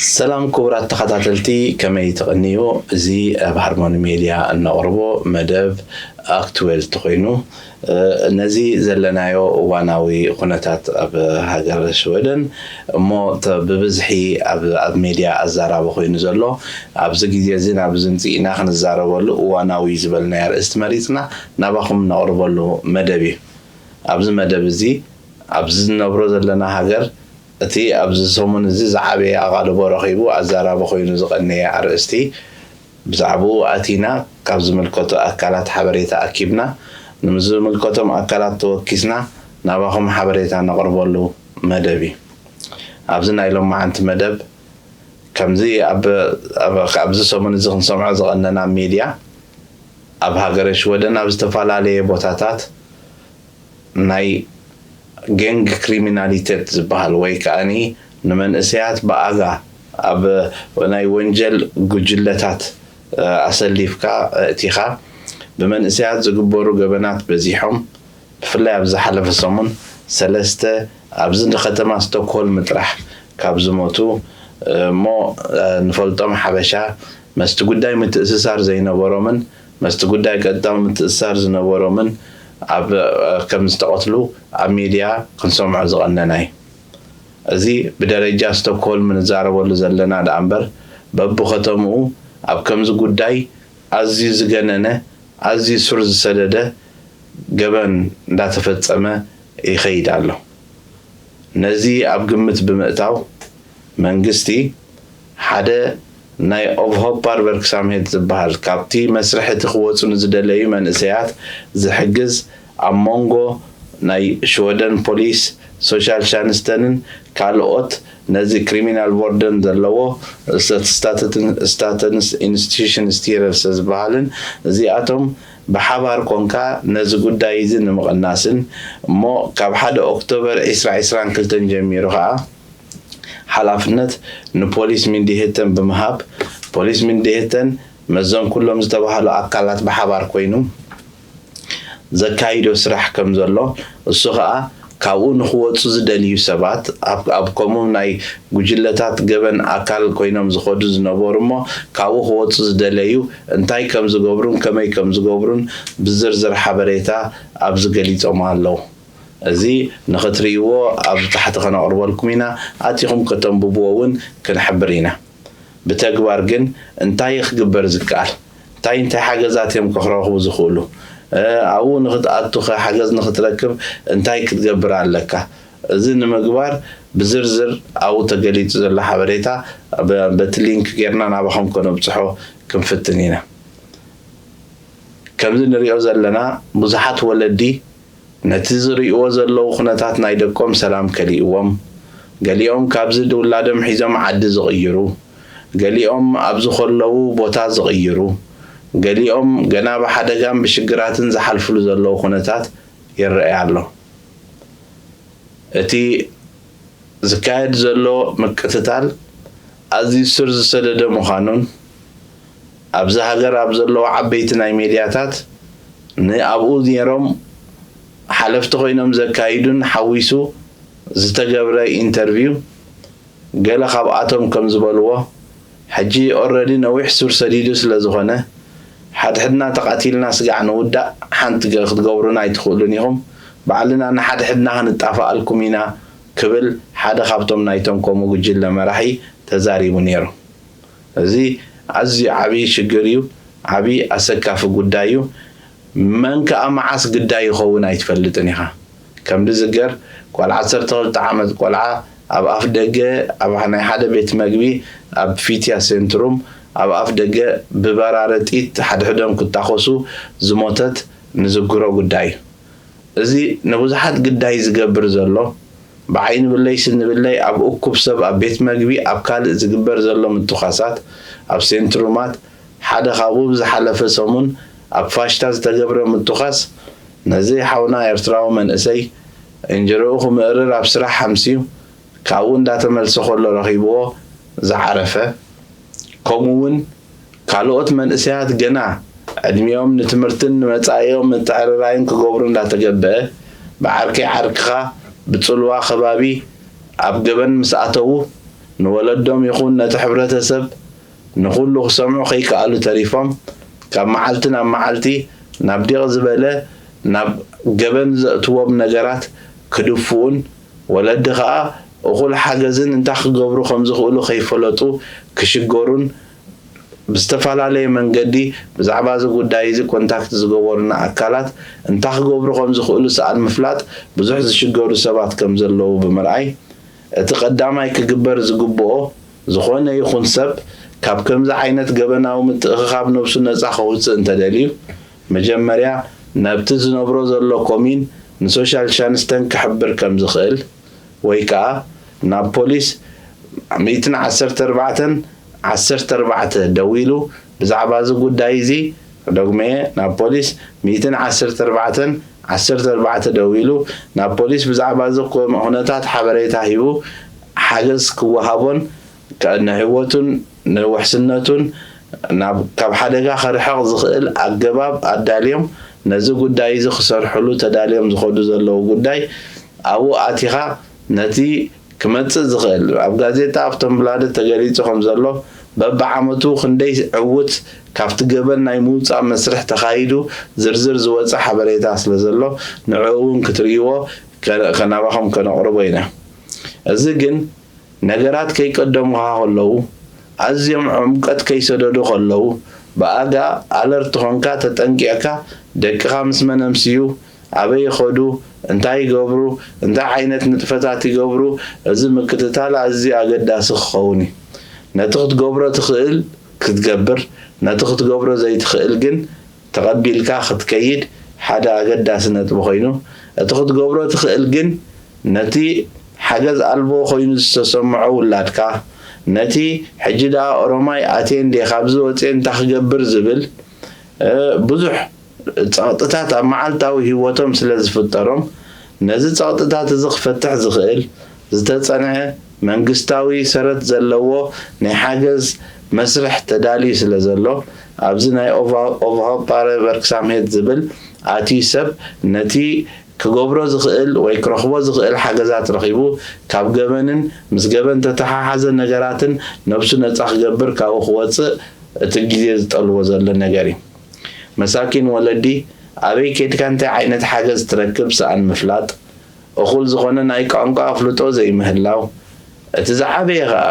ሰላም ክቡራት ተኸታተልቲ፣ ከመይ ትቕንዩ? እዚ ኣብ ሃርሞኒ ሜድያ እነቕርቦ መደብ ኣክትዌልት ኮይኑ፣ ነዚ ዘለናዮ እዋናዊ ኩነታት ኣብ ሃገር ሽወደን እሞ፣ ብብዝሒ ኣብ ሜድያ ኣዛራቢ ኮይኑ ዘሎ፣ ኣብዚ ግዜ እዚ ናብ ዝምፅእና ክንዛረበሉ እዋናዊ ዝበልናዮ ኣርእስቲ መሪፅና ናባኹም ነቕርበሉ መደብ እዩ። ኣብዚ መደብ እዚ ኣብዚ ዝነብሮ ዘለና ሃገር እቲ ኣብዚ ሰሙን እዚ ዝዓበየ ኣቓልቦ ረኺቡ ኣዛራቢ ኮይኑ ዝቐነየ ኣርእስቲ፣ ብዛዕባኡ ኣቲና ካብ ዝምልከቶ ኣካላት ሓበሬታ ኣኪብና፣ ንዝምልከቶም ኣካላት ተወኪስና ናባኹም ሓበሬታ ነቕርበሉ መደብ እዩ። ኣብዚ ናይ ሎማዓንቲ መደብ ከምዚ ኣብዚ ሰሙን እዚ ክንሰምዖ ዝቐነና ሚድያ፣ ኣብ ሃገረ ሽወደን ኣብ ዝተፈላለየ ቦታታት ናይ ገንግ ክሪሚናሊቴት ዝበሃል ወይ ከዓኒ ንመንእሰያት ብኣጋ ኣብ ናይ ወንጀል ጉጅለታት ኣሰሊፍካ እቲኻ ብመንእሰያት ዝግበሩ ገበናት በዚሖም። ብፍላይ ኣብ ዝሓለፈ ሰሙን ሰለስተ ኣብዚ ንከተማ ስቶክሆልም ጥራሕ ካብ ዝሞቱ እሞ ንፈልጦም ሓበሻ መስቲ ጉዳይ ምትእስሳር ዘይነበሮምን መስቲ ጉዳይ ቀጥታዊ ምትእስሳር ዝነበሮምን ኣብ ከም ዝተቐትሉ ኣብ ሚድያ ክንሰምዖ ዝቐነና እዩ። እዚ ብደረጃ ስቶክሆልም ንዛረበሉ ዘለና ደኣ እምበር በብከተምኡ ኣብ ከምዚ ጉዳይ ኣዝዩ ዝገነነ ኣዝዩ ሱር ዝሰደደ ገበን እንዳተፈጸመ ይኸይድ ኣሎ። ነዚ ኣብ ግምት ብምእታው መንግስቲ ሓደ ናይ ኦቭሆፓር ቨርክሳምሄት ዝበሃል ካብቲ መስርሕ እቲ ክወፁ ንዝደለዩ መንእሰያት ዝሕግዝ ኣብ መንጎ ናይ ሽወደን ፖሊስ፣ ሶሻል ሻንስተንን ካልኦት ነዚ ክሪሚናል ቮርደን ዘለዎ ስታተንስ ኢንስቲቱሽን ስቲረልስ ዝበሃልን እዚኣቶም ብሓባር ኮንካ ነዚ ጉዳይ እዚ ንምቕናስን እሞ ካብ ሓደ ኦክቶበር ዕስራ ዕስራን ክልተን ጀሚሩ ከዓ ሓላፍነት ንፖሊስ ሚንዲሄተን ብምሃብ ፖሊስ ሚንዲሄተን መዘን ኩሎም ዝተባህሉ ኣካላት ብሓባር ኮይኑ ዘካይዶ ስራሕ ከም ዘሎ እሱ ከዓ ካብኡ ንክወፁ ዝደልዩ ሰባት ኣብ ከምኡ ናይ ጉጅለታት ገበን ኣካል ኮይኖም ዝኸዱ ዝነበሩ እሞ ካብኡ ክወፁ ዝደለዩ እንታይ ከም ዝገብሩን ከመይ ከም ዝገብሩን ብዝርዝር ሓበሬታ ኣብዚ ገሊፆም ኣለዉ። እዚ ንኽትርእይዎ ኣብ ታሕቲ ከነቕርበልኩም ኢና። ኣቲኹም ከተንብብዎ እውን ክንሕብር ኢና። ብተግባር ግን እንታይ ክግበር ዝከኣል? እንታይ እንታይ ሓገዛት እዮም ክረኽቡ ዝኽእሉ? ኣብኡ ንኽትኣቱ ሓገዝ ንኽትረክብ እንታይ ክትገብር ኣለካ? እዚ ንምግባር ብዝርዝር ኣብኡ ተገሊጹ ዘሎ ሓበሬታ በቲ ሊንክ ጌርና ናባኹም ከነብጽሖ ክንፍትን ኢና። ከምዚ ንሪኦ ዘለና ብዙሓት ወለዲ ነቲ ዝርእይዎ ዘለዉ ኩነታት ናይ ደቆም ሰላም ከሊእዎም፣ ገሊኦም ካብዚ ውላዶም ሒዞም ዓዲ ዝቕይሩ፣ ገሊኦም ኣብዚ ከለዉ ቦታ ዝቕይሩ፣ ገሊኦም ገና ብሓደጋን ብሽግራትን ዝሓልፍሉ ዘለዉ ኩነታት ይረኣይ ኣሎ። እቲ ዝካየድ ዘሎ ምቅትታል ኣዝዩ ስር ዝሰደደ ምዃኑን ኣብዚ ሃገር ኣብ ዘለዉ ዓበይቲ ናይ ሜድያታት ንኣብኡ ነይሮም ሓለፍቲ ኮይኖም ዘካይዱን ሓዊሱ ዝተገብረ ኢንተርቪው ገለ ካብኣቶም ከም ዝበልዎ ሕጂ ኦረዲ ነዊሕ ሱር ሰዲዱ ስለ ዝኾነ ሓድሕድና ተቓቲልና ስጋዕ ንውዳእ ሓንቲ ክትገብሩና ኣይትኽእሉን ኢኹም ባዕልና ንሓድሕድና ክንጣፍኣልኩም ኢና ክብል ሓደ ካብቶም ናይቶም ከምኡ ጉጅለ መራሒ ተዛሪቡ ነይሩ። እዚ ኣዝዩ ዓብዪ ሽግር እዩ፣ ዓብዪ ኣሰካፊ ጉዳይ እዩ። መን ከኣ መዓስ ግዳይ ይኸውን ኣይትፈልጥን ኢኻ። ከም ዝዝከር ጓል ዓሰርተ ክልተ ዓመት ቆልዓ ኣብ ኣፍ ደገ ኣብ ናይ ሓደ ቤት መግቢ ኣብ ፊትያ ሴንትሩም ኣብ ኣፍ ደገ ብበራረ ጢት ሓድሕዶም ክታኾሱ ዝሞተት ንዝክሮ ጉዳይ እዩ። እዚ ንብዙሓት ግዳይ ዝገብር ዘሎ ብዓይኒ ብለይ ስኒ ብለይ ኣብ እኩብ ሰብ ኣብ ቤት መግቢ ኣብ ካልእ ዝግበር ዘሎ ምትኳሳት ኣብ ሴንትሩማት ሓደ ካብኡ ብዝሓለፈ ሰሙን ኣብ ፋሽታ ዝተገብረ ምትኳስ ነዚ ሓውና ኤርትራዊ መንእሰይ እንጀርኡ ክምእርር ኣብ ስራሕ ሓምስዩ ካብኡ እንዳተመልሰ ከሎ ረኺብዎ ዝዓረፈ ከምኡ እውን ካልኦት መንእሰያት ገና ዕድሚኦም ንትምህርትን ንመጻኢኦም ምትዕርራይን ክገብሩ እንዳተገበአ ብዓርከይ ዓርክኻ ብጽልዋ ከባቢ ኣብ ገበን ምስ ኣተዉ ንወለዶም ይኹን ነቲ ሕብረተሰብ ንኹሉ ክሰምዑ ከይከኣሉ ተሪፎም፣ ካብ መዓልቲ ናብ መዓልቲ ናብ ዲቕ ዝበለ ናብ ገበን ዘእትዎም ነገራት ክድፍኡን፣ ወለዲ ከኣ እኹል ሓገዝን እንታይ ክገብሩ ከም ዝኽእሉ ከይፈለጡ ክሽገሩን፣ ብዝተፈላለየ መንገዲ ብዛዕባ እዚ ጉዳይ እዚ ኮንታክት ዝገበሩና ኣካላት እንታይ ክገብሩ ከም ዝኽእሉ ስኣል ምፍላጥ ብዙሕ ዝሽገሩ ሰባት ከም ዘለዉ ብምርኣይ፣ እቲ ቀዳማይ ክግበር ዝግብኦ፣ ዝኾነ ይኹን ሰብ ካብ ከምዚ ዓይነት ገበናዊ ምትእኽኻብ ነብሱ ነጻ ከውጽእ እንተደልዩ፣ መጀመርያ ነብቲ ዝነብሮ ዘሎ ኮሚን ንሶሻል ሻንስተን ክሕብር ከም ዝኽእል፣ ወይ ከኣ ናብ ፖሊስ ሚእትን ዓሰርተ ኣርባዕተን ዓሰርተ ኣርባዕተ ደዊሉ ብዛዕባ እዚ ጉዳይ እዚ፣ ደግመየ፣ ናብ ፖሊስ ሚእትን ዓሰርተ ኣርባዕተን ዓሰርተ ኣርባዕተ ደዊሉ ናብ ፖሊስ ብዛዕባ እዚ ኮ-፣ ኩነታት ሓበሬታ ሂቡ ሓገዝ ክወሃቦን ከ-፣ ንህይወቱን ንውሕስነቱን ናብ፣ ካብ ሓደጋ ከርሕቕ ዝኽእል ኣገባብ ኣዳልዮም ነዚ ጉዳይ እዚ ክሰርሕሉ ተዳልዮም ዝኸዱ ዘለዉ ጉዳይ ኣብኡ ኣቲኻ ነቲ ክመጽእ ዝኽእል፣ ኣብ ጋዜጣ ኣፍቶንብላደት ተገሊጹ ከም ዘሎ፣ በብዓመቱ ክንደይ ዕዉት ካብቲ ገበን ናይ ምውጻእ መስርሕ ተኻይዱ ዝርዝር ዝወጸ ሓበሬታ ስለ ዘሎ፣ ንዕኡ እውን ክትርእይዎ ከ-፣ ከናባኹም ከነቕርቦ ኢና። እዚ ግን ነገራት ከይቀደሙኻ ከለዉ፣ ኣዝዮም ዕምቀት ከይሰደዱ ከለዉ፣ ብኣጋ ኣለርት ኾንካ ተጠንቂቕካ፣ ደቅኻ ምስ መን ኣምስዩ፣ ኣበይ ይኸዱ፣ እንታይ ይገብሩ፣ እንታይ ዓይነት ንጥፈታት ይገብሩ፣ እዚ ምክትታል ኣዝዩ ኣገዳሲ ክኸውን እዩ። ነቲ ክትገብሮ ትኽእል ክትገብር፣ ነቲ ክትገብሮ ዘይትኽእል ግን ተቐቢልካ ክትከይድ ሓደ ኣገዳሲ ነጥቢ ኮይኑ፣ እቲ ክትገብሮ ትኽእል ግን ነቲ ሓገዝ ኣልቦ ኮይኑ ዝተሰምዖ ውላድካ፣ ነቲ ሕጂ ደኣ ኦሮማይ ኣትየ እንድየ ካብዚ ወፅየ እንታይ ክገብር ዝብል፣ እ፣ ብዙሕ ጸቕጥታት ኣብ መዓልታዊ ህይወቶም ስለ ዝፍጠሮም፣ ነዚ ጸቕጥታት እዚ ክፈትሕ ዝኽእል ዝተጸንዐ መንግስታዊ ሰረት ዘለዎ ናይ ሓገዝ መስርሕ ተዳልዩ ስለ ዘሎ፣ ኣብዚ ናይ ኦቫ-፣ ኦቫሆፓረ ቨርክሳምሄት ዝብል ኣትዩ ሰብ ነቲ ክገብሮ ዝኽእል ወይ ክረኽቦ ዝኽእል ሓገዛት ረኺቡ፣ ካብ ገበንን ምስ ገበን ተተሓሓዘ ነገራትን ነብሱ ነጻ ክገብር ካብኡ ክወጽእ እቲ ግዜ ዝጠልቦ ዘሎ ነገር እዩ። መሳኪን ወለዲ ኣበይ ኬድካ እንታይ ዓይነት ሓገዝ ትረክብ ሰኣን ምፍላጥ፣ እኹል ዝኾነ ናይ ቋንቋ ኣፍልጦ ዘይምህላው፣ እቲ ዝዓበየ ኸኣ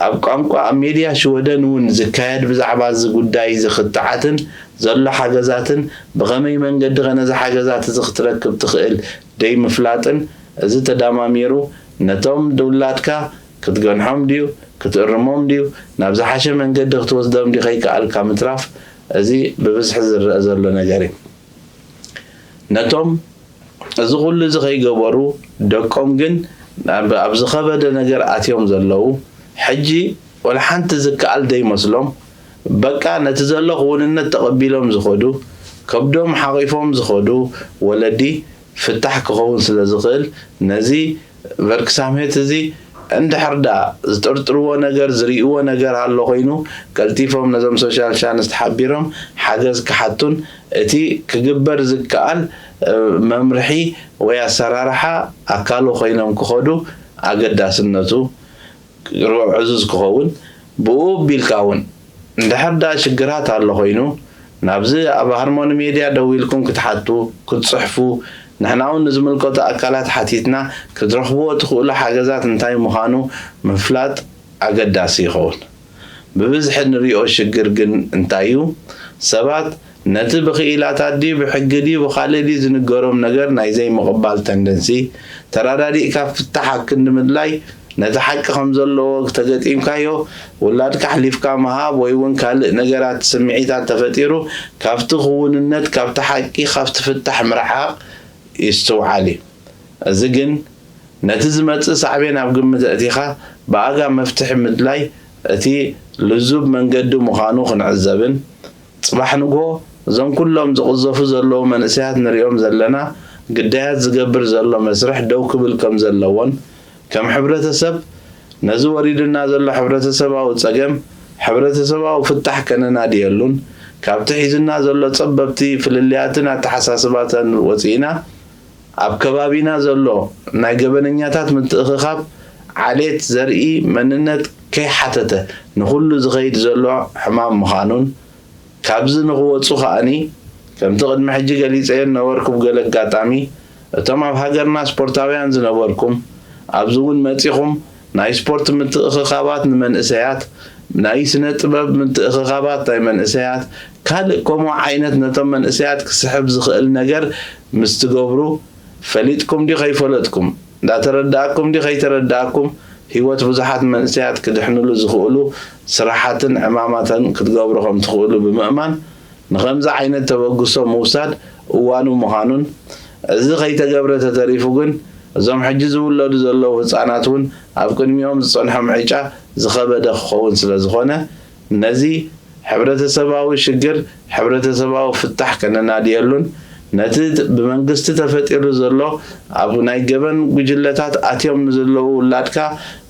ኣብ ቋንቋ ኣብ ሜድያ ሽወደን እውን ዝካየድ ብዛዕባ እዚ ጉዳይ እዚ ክትዓትን ዘሎ ሓገዛትን ብኸመይ መንገዲ ኸ ነዚ ሓገዛት እዚ ክትረክብ ትኽእል ደይምፍላጥን፣ እዚ ተዳማሚሩ ነቶም ድውላድካ ክትገንሖም ድዩ፣ ክትእርሞም ድዩ፣ ናብ ዝሓሸ መንገዲ ክትወስዶም ድዩ ከይከኣልካ ምትራፍ፣ እዚ ብብዝሒ ዝረአ ዘሎ ነገር እዩ። ነቶም እዚ ኩሉ እዚ ከይገበሩ ደቆም ግን ኣብ፣ ኣብ ዝኸበደ ነገር ኣትዮም ዘለዉ፣ ሕጂ ወላ ሓንቲ ዝከኣል ደይመስሎም፣ በቃ ነቲ ዘሎ ክውንነት ተቐቢሎም ዝኸዱ፣ ከብዶም ሓቒፎም ዝኸዱ ወለዲ ፍታሕ ክኸውን ስለ ዝኽእል፣ ነዚ ቨርክሳምሄት እዚ እንድሕር ደኣ ዝጥርጥርዎ ነገር፣ ዝርእይዎ ነገር ኣሎ ኮይኑ፣ ቀልጢፎም ነዞም ሶሻል ሻንስት ሓቢሮም ሓገዝ ክሓቱን እቲ ክግበር ዝከኣል፣ እ፣ መምርሒ ወይ ኣሰራርሓ ኣካሉ ኮይኖም ክኸዱ ኣገዳስነቱ ዕዙዝ ክኸውን፣ ብኡ ኣቢልካ እውን እንድሕር ደኣ ሽግራት ኣሎ ኮይኑ፣ ናብዚ ኣብ ሃርሞኒ ሜድያ ደዊልኩም ክትሓቱ፣ ክትጽሕፉ፣ ንሕና እውን ንዝምልከቶ ኣካላት ሓቲትና ክትረኽብዎ ትኽእሉ ሓገዛት እንታይ ምዃኑ ምፍላጥ ኣገዳሲ ይኸውን። ብብዝሒ እንሪኦ ሽግር ግን እንታይ እዩ? ሰባት ነቲ ብኽኢላታት ድዩ ብሕጊ ድዩ ብኻልእ ድዩ ዝንገሮም ነገር ናይ ዘይምቕባል ተንደንሲ፣ ተረዳዲእካ ፍታሕ ኣብ ክንዲ ምድላይ፣ ነቲ ሓቂ ከም ዘለዎ ተገጢምካዮ፣ ውላድካ ኣሕሊፍካ ምሃብ ወይ እውን ካልእ ነገራት ስምዒታት ተፈጢሩ፣ ካብቲ ክውንነት፣ ካብቲ ሓቂ፣ ካብቲ ፍታሕ ምርሓቕ ይስትውዓል እዩ። እዚ ግን ነቲ ዝመጽእ ሳዕቤን ኣብ ግምት ኣእቲኻ ብኣጋ መፍትሒ ምድላይ እቲ ልዙብ መንገዲ ምዃኑ ክንዕዘብን፣ ጽባሕ ንግሆ እዞም ኩሎም ዝቕዘፉ ዘለዉ መንእሰያት ንሪኦም ዘለና ግዳያት ዝገብር ዘሎ መስርሕ ደው ክብል ከም ዘለዎን፣ ከም ሕብረተሰብ ነዚ ወሪዱና ዘሎ ሕብረተሰባዊ ጸገም ሕብረተሰባዊ ፍታሕ ከነናድየሉን፣ ካብቲ ሒዙና ዘሎ ጸበብቲ ፍልልያትን ኣተሓሳስባታን ወጺእና፣ ኣብ ከባቢና ዘሎ ናይ ገበነኛታት ምትእኽኻብ ዓሌት፣ ዘርኢ፣ መንነት ከይሓተተ ንኹሉ ዝኸይድ ዘሎ ሕማም ምዃኑን፣ ካብዚ ንኽወጹ ከኣኒ፣ ከምቲ ቅድሚ ሕጂ ገሊጸዮ ነበርኩ፣ ብገለ ኣጋጣሚ፣ እቶም ኣብ ሃገርና ስፖርታውያን ዝነበርኩም፣ ኣብዚ እውን መጺኹም፣ ናይ ስፖርት ምትእኽኻባት ንመንእሰያት፣ ናይ ስነ ጥበብ ምትእኽኻባት ናይ መንእሰያት፣ ካልእ ከምኡ ዓይነት ነቶም መንእሰያት ክስሕብ ዝኽእል ነገር ምስ ትገብሩ፣ ፈሊጥኩም ድዩ ከይፈለጥኩም፣ እንዳተረዳእኩም ድዩ ከይተረዳእኩም፣ ህይወት ብዙሓት መንእሰያት ክድሕንሉ ዝኽእሉ ስራሓትን ዕማማትን ክትገብሩ ከም ትኽእሉ ብምእማን፣ ንኸምዚ ዓይነት ተበግሶ ምውሳድ እዋኑ ምዃኑን፣ እዚ ከይተገብረ ተተሪፉ ግን፣ እዞም ሕጂ ዝውለዱ ዘለዉ ህጻናት እውን ኣብ ቅድሚኦም ዝጸንሖም ዕጫ ዝኸበደ ክኸውን ስለ ዝኾነ፣ ነዚ ሕብረተሰባዊ ሽግር ሕብረተሰባዊ ፍታሕ ከነናድየሉን፣ ነቲ ብመንግስቲ ተፈጢሩ ዘሎ ኣብ ናይ ገበን ጉጅለታት ኣትዮም ንዘለዉ ውላድካ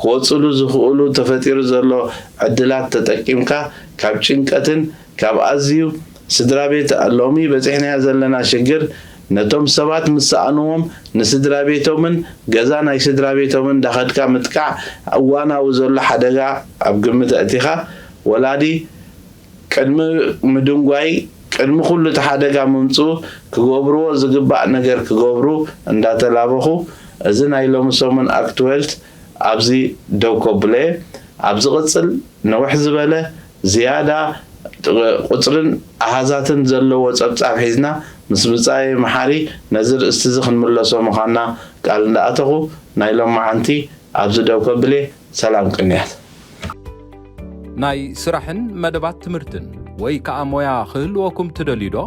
ክወጽሉ ዝኽእሉ ተፈጢሩ ዘሎ ዕድላት ተጠቂምካ ካብ ጭንቀትን ካብ ኣዝዩ ስድራ ቤት ሎሚ በጺሕናዮ ዘለና ሽግር ነቶም ሰባት ምስ ሰኣንዎም ንስድራ ቤቶምን ገዛ ናይ ስድራ ቤቶምን እንዳኸድካ ምጥቃዕ እዋናዊ ዘሎ ሓደጋ ኣብ ግምት ኣእቲኻ ወላዲ ቅድሚ ምድንጓይ ቅድሚ ኩሉ እቲ ሓደጋ ምምፅኡ ክገብርዎ ዝግባእ ነገር ክገብሩ እንዳተላበኹ እዚ ናይ ሎሚ ሰሙን ኣክትወልት ኣብዚ ደው ከብሎ እየ። ኣብ ዝቕጽል ንውሕ ዝበለ ዝያዳ ቁጽርን ኣሃዛትን ዘለዎ ጸብጻብ ሒዝና ምስ ብጻይ መሓሪ ነዚ ርእስቲ እዚ ክንምለሶ ምዃንና ቃል እንዳኣተኹ ናይ ሎማዓንቲ ኣብዚ ደው ከብል እየ። ሰላም ቅንያት። ናይ ስራሕን መደባት ትምህርትን ወይ ከኣ ሞያ ክህልወኩም ትደልዩ ዶ?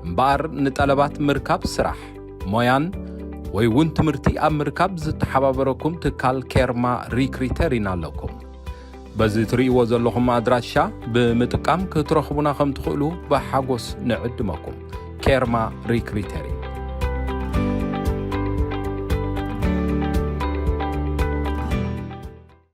እምበኣር ንጠለባት ምርካብ ስራሕ፣ ሞያን ወይ እውን ትምህርቲ ኣብ ምርካብ ዝተሓባበረኩም ትካል ኬርማ ሪክሪተር ኢና ኣለኩም። በዚ ትርእይዎ ዘለኹም ኣድራሻ ብምጥቃም ክትረኽቡና ከም ትኽእሉ ብሓጎስ ንዕድመኩም። ኬርማ ሪክሪተር።